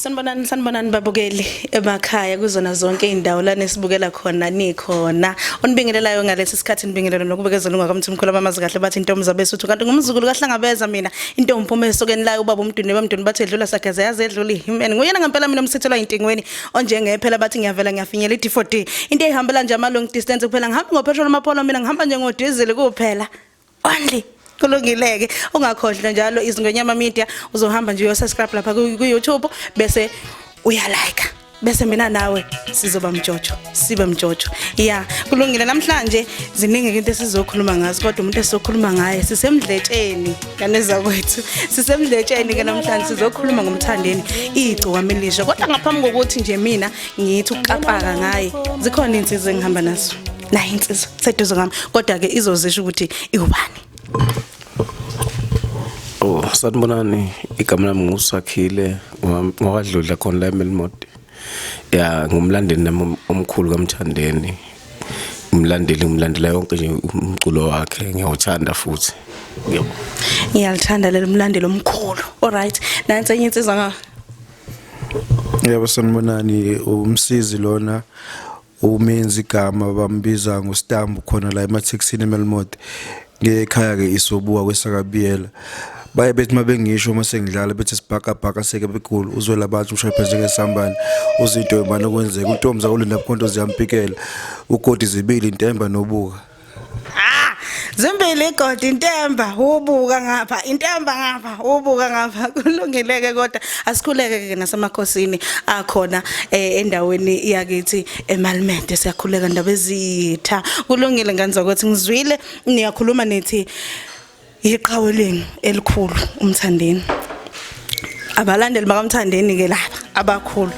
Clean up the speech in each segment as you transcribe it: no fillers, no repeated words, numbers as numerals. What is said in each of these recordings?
Sanibonani, sanibonani babukeli emakhaya kuzona zonke indawo la nesibukela khona nikhona. Onibingelelayo ngalesi sikhathi nibingelelo nokubekezela ungakamthimkhulu abamazi kahle bathi intombi zabesuthu kanti ngumzukulu kahlangabeza mina intombi phuma esokeni layo ubaba umduni bamduni bathi edlula sageza yaze edlula ihimeni. Nguyena ngempela mina umsithelwa intingweni onjengephela bathi ngiyavela ngiyafinyela i-D4D. Into ehambela nje ama long distance kuphela ngihamba ngopetrol amapholo mina ngihamba nje ngodiesel kuphela. Only kulungileke ungakhohlwa njalo Izingonyama Media, uzohamba nje uyosubscribe lapha ku-YouTube bese uyalike, bese mina nawe sizoba mjojo, sibe mjojo. Ya, kulungile. Namhlanje ziningi into esizokhuluma ngazo, kodwa umuntu esizokhuluma ngaye sisemdletsheni kane zakwethu, sisemdletsheni ke namhlanje. Sizokhuluma ngomthandeni Igcokama Elisha, kodwa ngaphambi kokuthi nje mina ngithi ukukapaka ngaye, zikhona insizwa engihamba nazo nayo, insizwa seduze ngami, kodwa ke izozisho ukuthi iwubani. Oh, sanibonani. Igama lami nguSakhile ngokwadludla khona la eMelmoth. Ya, ngumlandeli nami omkhulu kaMthandeni. Umlandeli ngimlandela yonke nje umculo wakhe, ngiyawuthanda futhi. Yebo. Ngiyalithanda lelo mlandeli omkhulu. Alright, nansi enye insizwa nga. Yebo, sanibonani, umsizi lona umenzi igama bambiza ngoStambu khona la emathekisini eMelmoth. Ngekhaya ke isobuka kwesakabiyela. Baye bethi uma bengisho uma sengidlala bethi sibhakabhaka seke bekhulu uzwela abantu ushaye phezulu ngesambane uzinto yembane okwenzeka untombi zakulinda bukhonto ziyampikela ugodi zibili intemba nobuka. Ah, zimbili igodi intemba ubuka ngapha, intemba ngapha, ubuka ngapha. Kulungileke, kodwa asikhuleke ke nasemakhosini akhona endaweni yakithi eMalmente, siyakhuleka ndaba ezitha. Kulungile ngane zakwethu, ngizwile niyakhuluma nithi iqhawe lenu elikhulu uMthandeni. Abalandeli bakaMthandeni ke laba abakhulu.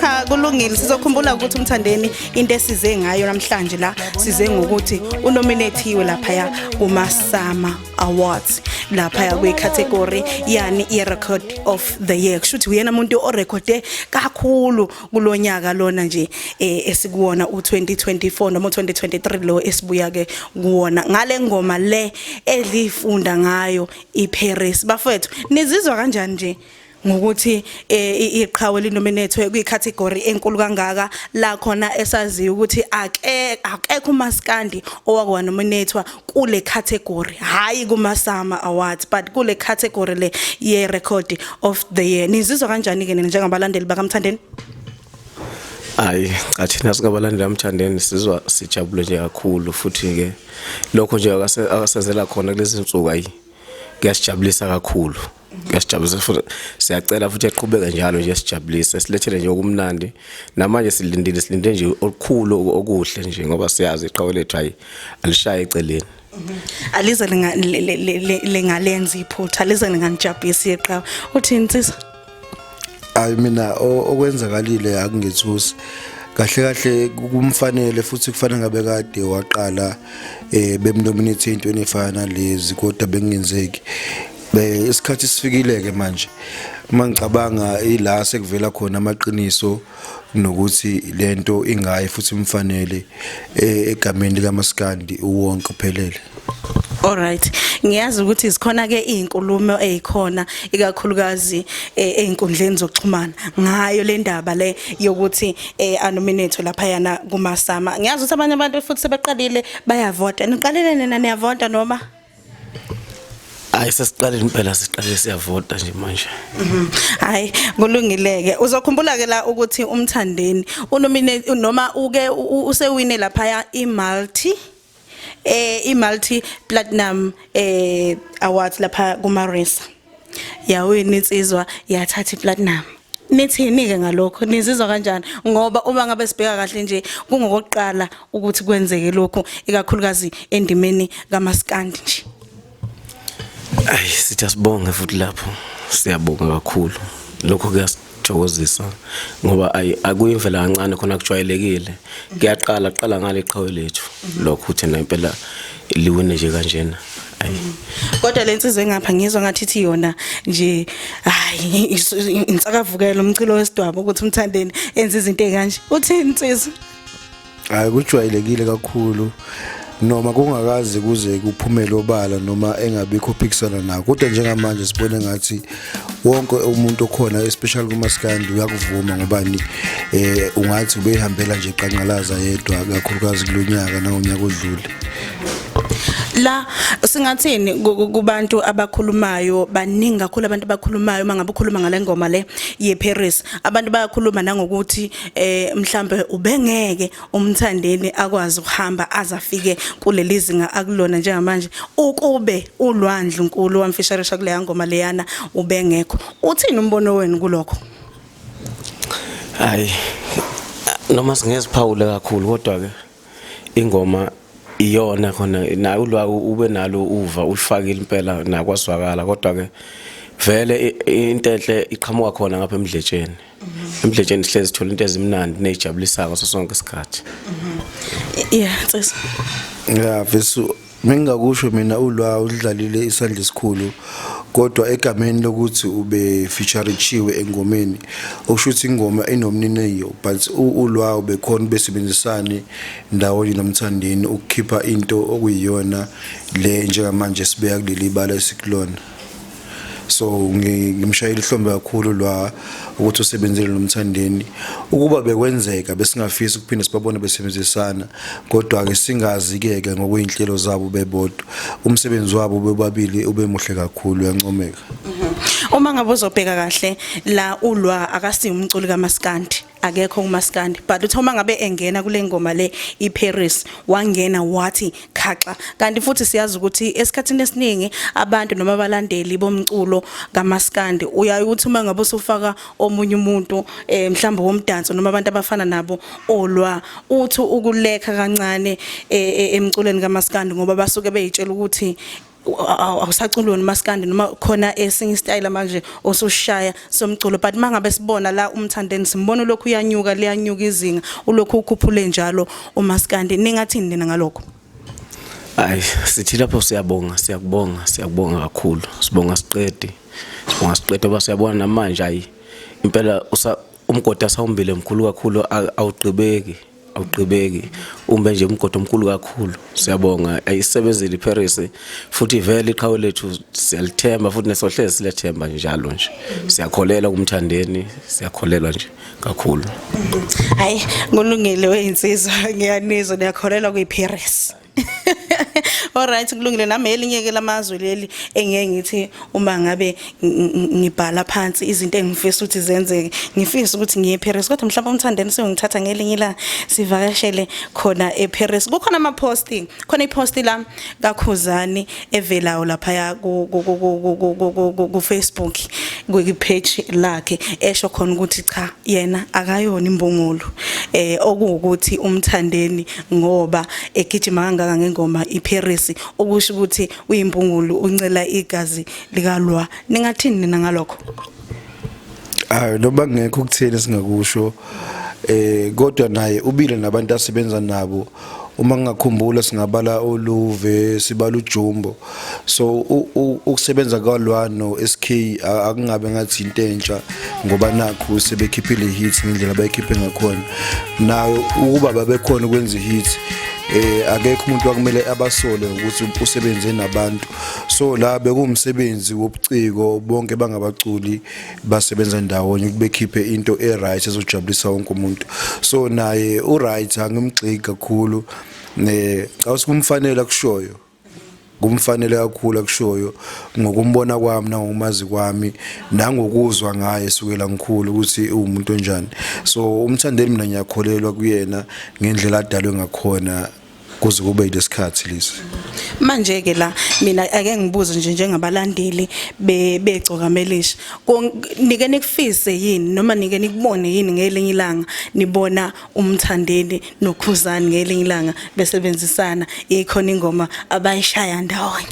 Cha, kulungile, sizokhumbula ukuthi uMthandeni into esize ngayo namhlanje la, size ngokuthi unominathiwe lapha kuma SAMA Awards lapha kwi category yani i record of the year, kusho ukuthi uyena umuntu orekhode kakhulu kulonyaka lona nje esikuwona u2024 noma u2023 lo esibuya ke kuwona, ngale ngoma le edlifunda ngayo iParis. Bafethu, nizizwa kanjani nje ngokuthi iqhawe linominethwe kwicategory enkulu kangaka la khona esaziyo ukuthi ake akekho umaskandi owake wanominethwa kule category, hayi kuma SAMA Awards but kule category le ye record of the year? Nizizwa kanjani ke nina njengabalandeli bakaMthandeni? Hayi cha, thina singabalandeli aMthandeni sizwa sijabule nje kakhulu futhi ke lokho nje akasenzela khona kulezi insuku, ayi kuyasijabulisa kakhulu, kuyasijabulisa futhi siyacela futhi eqhubeke njalo nje sijabulise, silethele nje okumnandi. Namanje silindile, silinde nje okukhulu okuhle nje ngoba siyazi iqhawe lethu hayi alishaye eceleni. Alize lingalenza iphutha, alize linganijabhisi iqhawe. Uthini insizwa? Hayi mina okwenzakalile akungethusi kahle kahle, kumfanele futhi kufanele ngabe kade waqala bemnominate entweni efana nalezi, kodwa bekungenzeki. Be isikhathi sifikile ke manje, mangicabanga ila sekuvela khona amaqiniso nokuthi lento ingayi futhi imfanele egameni likaMaskandi uwonke uphelele. Alright. Ngiyazi ukuthi zikhona ke izinkulumo ezikhona ikakhulukazi einkundleni zokuxhumana ngayo le ndaba le yokuthi anominate lapha yana kumaSAMA. Ngiyazi ukuthi abanye abantu futhi sebeqalile bayavota. Niqalile nina, niyavota noma? Hayi, sesiqalile impela, siqalile siyavota nje manje. Hayi kulungileke. Uzokhumbula ke la ukuthi uMthandeni unominate noma uke usewine lapha i multi platinum awards lapha kuma RiSA. Yawina insizwa, yathatha iplatinum. Nithini ke ngalokho? Nizizwa kanjani? Ngoba uma ngabe sibheka kahle nje kungokokuqala ukuthi kwenzeke lokho ikakhulukazi endimeni kaMaskandi nje. Ayi sithi asibonge futhi lapho, siyabonga kakhulu, lokho kuyasithokozisa ngoba ayi akuyimvela kancane khona, kujwayelekile kuyaqala qala ngale iqhawe lethu lokho uthi impela liwine nje kanjena, ayi. Kodwa lensizwe engapha ngizwa ngathi ithi yona nje hayi insakavukela umchilo wesidwabo ukuthi uMthandeni enze izinto ezikanje. Uthini insizwa? Hayi kujwayelekile kakhulu. Noma kungakaze kuze kuphumele obala noma engabikho ophikisana nako, kodwa njengamanje sibone ngathi wonke umuntu okhona, especially kumaskandi, uyakuvuma ngobani ungathi ubehambela nje qanqalaza yedwa, kakhulukazi kulonyaka nangonyaka odlule. La singathini kubantu abakhulumayo? Baningi kakhulu abantu abakhulumayo uma ngabe ukhuluma ngale ngoma le yeParis. Abantu bayakhuluma nangokuthi mhlambe ubengeke uMthandeni akwazi ukuhamba aze afike kuleli zinga akulona njengamanje ukube uLwandle Nkulu wamfisharisha kuleya ngoma leyana ubengekho. Uthini umbono wenu kulokho? Hayi, noma singeziphawule kakhulu, kodwa ke ingoma iyona khona nayo ulwa ube nalo uva ulifakile impela nakwazwakala, kodwa ke vele into enhle iqhamuka khona ngapha emdletsheni. Emdletsheni sihlezi sithola into ezimnandi nezijabulisayo ngaso sonke isikhathi. Yeah, Nsizwa. Ya vesu, mengingakusho mina, ulwa udlalile isandla esikhulu, kodwa egameni lokuthi ube featurechiwe engomeni, okusho ukuthi ingoma inomniniyo, but ulwa ubekhona, besebenzisane ndawonye noMthandeni ukukhipha into okuyiyona le njengamanje sibeka kuleli bala esikulona. So ngimshayela ihlombe kakhulu lwa ukuthi usebenzile noMthandeni. Ukuba bekwenzeka, besingafisi ukuphinde sibabone besebenzisana, kodwa-ke singazi-ke ke ngokwey'nhlelo zabo bebodwa. Umsebenzi wabo bobabili ube muhle kakhulu, uyancomeka. Uma ngabe uzobheka kahle la, ulwa akasiyo umculi kaMaskandi, akekho kumaskandi, but uthe uma ngabe engena kule ngoma le iParis wangena wathi khaxa. Kanti futhi siyazi ukuthi esikhathini esiningi abantu noma abalandeli bomculo kaMaskandi uyaye uthi uma ngabe usufaka omunye umuntu mhlawumbe womdanso noma abantu abafana nabo olwa, uthi ukulekha kancane emculweni kaMaskandi, ngoba basuke beyitshela ukuthi awusaculi wona umaskandi noma khona esinye isitayela manje osushaya somculo. But mangabe sibona la uMthandeni, simbona lokhu uyanyuka, liyanyuka izinga, ulokhu ukhuphule njalo umaskandi. Ningathini nina ngalokho? Hayi, sithi lapho siyabonga, siyakubonga, siyakubonga kakhulu. Sibonga siqede, sibonga siqede, ngoba siyabona namanje, hayi impela umgodi asawumbile mkhulu kakhulu, awugqibeki, awugqibeki, umbe nje umgodi omkhulu kakhulu. Siyabonga, ayisebenzile iParis, futhi vele iqhawe lethu siyalithemba, futhi nesohlezi silethemba njalo nje. Siyakholela kuMthandeni, siyakholelwa nje kakhulu. Hayi, kulungile weyinsizwa, ngiyanizwa, niyakholelwa kwiParis. Alright, kulungile. Nami elinye ke lamazwe leli engeke ngithi uma ngabe ngibhala phansi izinto engifisa ukuthi zenzeke, ngifisa ukuthi ngiye eParis, kodwa mhlawumbe uMthandeni sengithatha ngelinye la sivakashele khona eParis. Kukhona ama posting, khona ipost la kaKhuzani evelayo lapha ku Facebook, ku page lakhe, esho khona ukuthi cha, yena akayona imbungulu, okuwukuthi uMthandeni ngoba egijima kangaka ngengoma iParis, okusho ukuthi uyimbungulu, uncela igazi likalwa. Ningathini nina ngalokho? Hayi, noma kungekho ukuthini singakusho, kodwa naye ubile nabantu asebenza nabo. Uma ngingakhumbula, singabala oluve, sibala uJumbo. So ukusebenza kwalwa no SK akungabe ngathi into entsha, ngoba nakhu sebekhiphile hit ngendlela abayikhiphe ngakhona. Nayo ukuba babekhona ukwenza hit, akekho umuntu wakumele abasole ukuthi usebenze nabantu. So la bekuwumsebenzi wobuciko, bonke bangabaculi, basebenza ndawonye ukubekhiphe into e-right ezojabulisa wonke umuntu. So naye u-right, angimgxeki kakhulu. Ne cha, kumfanele akushoyo, kumfanele kakhulu akushoyo, ngokumbona kwami nangokumazi kwami nangokuzwa ngaye sukela ngikhulu ukuthi uwumuntu onjani. So uMthandeni mina ngiyakholelwa kuyena ngendlela adalwe ngakhona kuze kube yilesikhathi lesi. Manje ke la mina ake ngibuze nje, njengabalandeli beGcokamelisha, nike nikufise yini noma nike nikubone yini ngelinye ilanga nibona uMthandeni noKhuzani ngelinye ilanga besebenzisana, ikhona ingoma abayishaya ndawonye?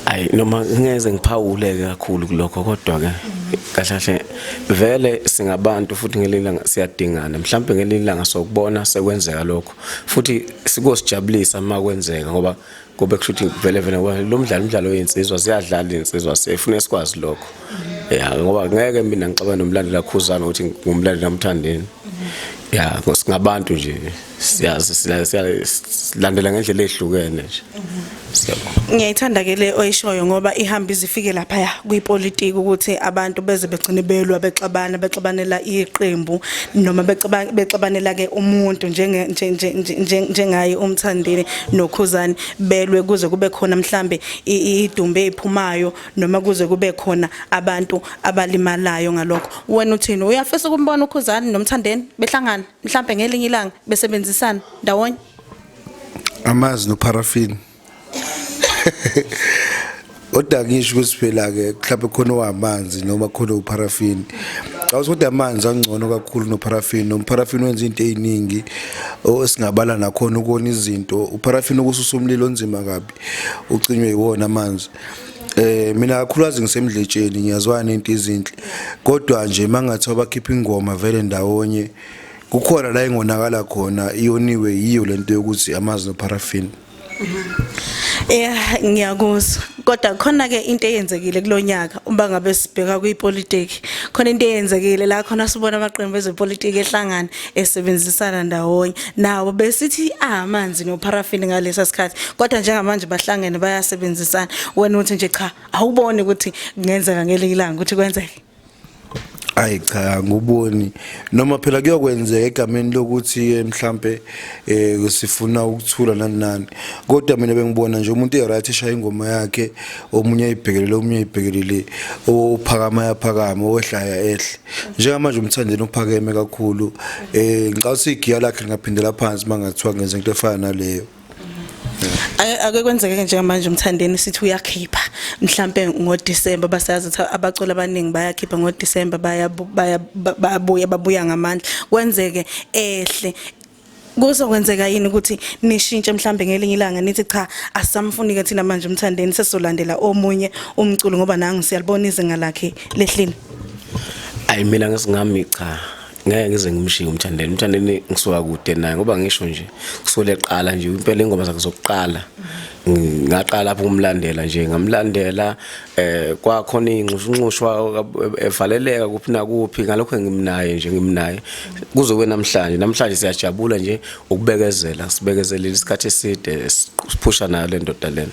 Ayi, noma ngeze ngiphawule ke kakhulu kulokho, kodwa ke kahle kahle vele singabantu, futhi ngelinye ilanga siyadingana. Mhlawumbe ngelinye ilanga sokubona sekwenzeka lokho, futhi sikosijabulisa uma kwenzeka, ngoba kube kusho ukuthi vele vele, ngoba lo mdlalo umdlalo weyinsizwa, siyadlala insizwa, sifuna sikwazi lokho ya, ngoba ngeke mina ngixabane nomlandeli kaKhuzani ukuthi ngumlandeli kaMthandeni. Ya, singabantu nje, siyazi silandela ngendlela ehlukene nje. Siyabonga. Ngiyayithanda ke le oyishoyo ngoba ihamba izifike lapha kwipolitiki ukuthi abantu beze begcine belwa, bexabana, bexabanela iqembu noma bexabanela ke umuntu njenge njengaye uMthandeni noKhuzani, belwe kuze kube khona mhlambe idumbe ephumayo noma kuze kube khona abantu abalimalayo ngalokho. Wena uthini? Uyafisa ukumbona uKhuzani noMthandeni behlangana mhlambe ngelinye ilanga besebenzisana ndawonye? Amanzi noparaffin. Kodwa ngisho ukuthi phela ke mhlawumbe khona owamanzi noma khona uparaffin. Cha, kodwa amanzi angcono kakhulu noparaffin. Nomparaffin wenza into eziningi esingabala nakhona ukona izinto. Uparaffin ukususa umlilo onzima kabi, ucinywe yiwona amanzi. Mina kakhulukazi ngisemdletsheni, ngiyazwana into ezinhle. Kodwa nje mangathiwa bakhipha ingoma vele ndawonye, kukhona la engonakala khona, iyoniwe yiyo lento yokuthi amanzi noparaffin. Yeah, ngiyakuzwa. Kodwa khona ke into eyenzekile kulonyaka uma ngabe sibheka kwipolitiki. Khona into eyenzekile la khona sibona amaqembu ezepolitiki ehlangana esebenzisana ndawonye. Nawo besithi amanzi noparaffin ngalesa sikhathi. Kodwa njengamanje bahlangene bayasebenzisana. Wena uthi nje cha, awuboni ukuthi kungenzeka ngelinye ilanga ukuthi kwenzeke? Ayi cha, nguboni noma phela kuyokwenzeka egameni lokuthi mhlambe sifuna ukuthula nani nani, kodwa mina bengibona nje umuntu e-right eshaya ingoma yakhe, omunye ayibhekelele, omunye ayibhekelele, ophakama yaphakama, owehla ehle. Njengamanje uMthandeni uphakeme kakhulu, ngicabanga ukuthi igiya lakhe lingaphindela phansi mangathiwa ngenza into efana naleyo. Ake kwenzeke njengamanje uMthandeni sithi uyakhipha mhlambe ngoDecember, basayazi ukuthi abaculi abaningi bayakhipha ngoDecember, bayabuya, babuya ngamandla, kwenzeke ehle. Kuzokwenzeka yini ukuthi nishintshe mhlambe ngelinye ilanga nithi cha, asisamfuni ke thina manje uMthandeni, sesizolandela omunye umculo ngoba nangu siyalibona izinga lakhe lehlile? Ayi, mina ngesingami cha, ngeke ngize ngimshiye uMthandeni. UMthandeni ngisuka kude naye, ngoba ngisho nje kusukela eqala nje impela ingoma zakhe zokuqala ngaqala lapho ukumlandela nje, ngamlandela kwakhona inxushunxushwa, evaleleka kuphi nakuphi, ngalokho ngimnaye nje, ngimnaye kuze kube namhlanje. Namhlanje siyajabula nje ukubekezela, sibekezelile isikhathi eside, siphusha nayo le ndoda lena.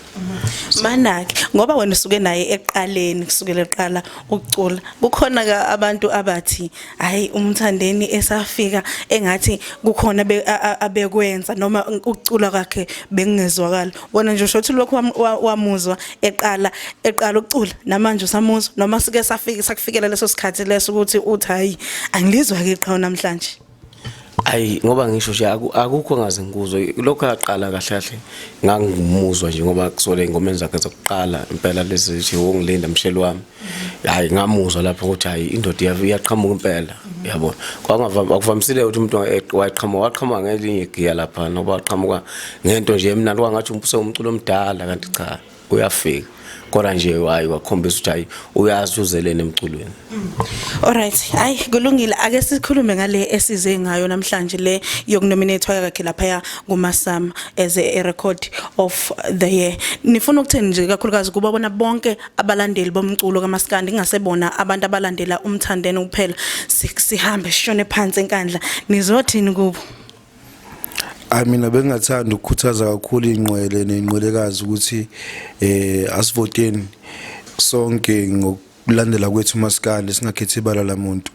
Manake ngoba wena usuke naye ekuqaleni, kusukela eqala ukucula, kukhona ka abantu abathi hayi, uMthandeni esafika engathi kukhona abekwenza noma ukucula kwakhe bekungezwakala. Wena nje usho ukuthi lokhu wamuzwa eqala ukucula, namanje usamuzwa, noma sike safika sakufikela leso sikhathi leso ukuthi uthi hayi, angilizwa ke iqhawe namhlanje? Ayi, ngoba ngisho nje akukho ngaze ngikuzwe lokho yaqala kahle kahle ngangimuzwa nje, ngoba kusole ingomeni zakhe zokuqala impela lezi nje, "Wongilinda msheli wami", hayi, ngamuzwa lapho ukuthi hayi, indoda iyaqhamuka impela, yabona. Akuvamisile ukuthi umuntu wayeqhamuka, waqhamuka ngelinye igiya lapha, noba waqhamuka ngento nje emnandi, kwangathi usewumculo omdala, kanti cha, uyafika. Kodwa nje hayi, wakhombisa ukuthi hayi, uyazi uzelene emculweni. Alright, hayi, kulungile. Ake sikhulume ngale esize ngayo namhlanje, le yokunominate kwakhe lapha kumaSAMA as a record of the year. Nifuna ukuthini nje kakhulukazi kuba bona bonke abalandeli bomculo kaMaskandi, kungasebona abantu abalandela uMthandeni kuphela? Sihambe sishone phansi eNkandla. Nizothini kubo? Ayi, mina bengingathanda ukukhuthaza kakhulu ingqwele nengqwelekazi ukuthi asivoteni sonke ngokulandela kwethu umaskandi, singakhethi ibala lamuntu,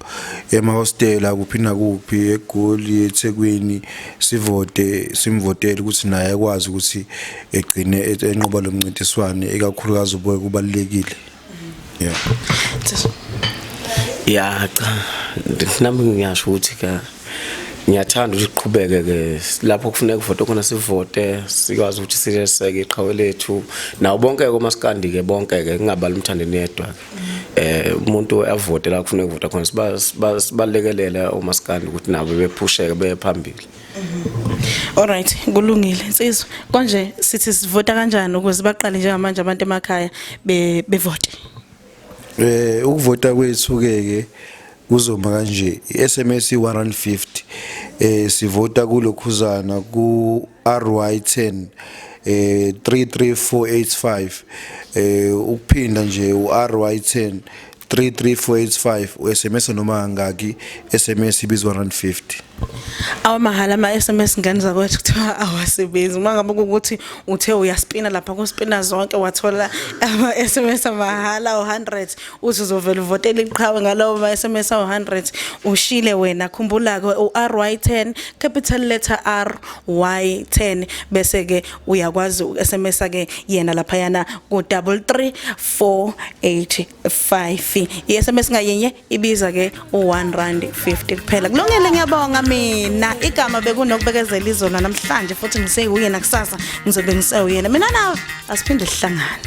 emahostela, kuphi nakuphi, eGoli, eThekwini, sivote, simvotele ukuthi naye akwazi ukuthi egcine enqoba lo mncintiswane, ikakhulukazi ubuke kubalulekile, yeah. Ya, cha, nami ngiyasho ukuthi ka ngiyathanda ukuthi kuqhubeke ke lapho kufuneka kuvote khona, sivote, sikwazi ukuthi sileseke iqhawe lethu nawo bonke ke omaskandi ke bonke ke, kungabali uMthandeni yedwa ke. Umuntu avote la kufuneka kuvota khona, sibalekelele omaskandi ukuthi nabo bephusheke beye phambili. Alright, kulungile insizwa. Konje sithi sivota kanjani ukuze baqale njengamanje abantu emakhaya bevote? Ukuvota kwethu ke kuzoma kanje: iSMS 150, sivota kulokhuzana ku RY10 33485. Ukuphinda nje, uRY10 33485, uSMS noma ngaki, SMS ibizwa 150. Awamahhala ama-SMS, ngane zakwethu, kuthiwa awasebenzi. Uma ngabe kuwukuthi uthe uyaspina lapha kuspina zonke, wathola ama-SMS amahhala awu-100, uthi uzovela uvotela iqhawe ngalawo ma-SMS awu-100, ushile wena. Khumbula-ke u-RY10, capital letter R Y 10, bese-ke uyakwazi uku-SMS-ke yena laphayana ku-33485. I-SMS ngayinye ibiza ke u-1 rand 50 kuphela. Kulungile, ngiyabonga mina. Igama bekunokubekezela izona namhlanje, futhi ngiseyuye nakusasa, ngizobe ngisewuyena. Mina nawe asiphinde sihlangane.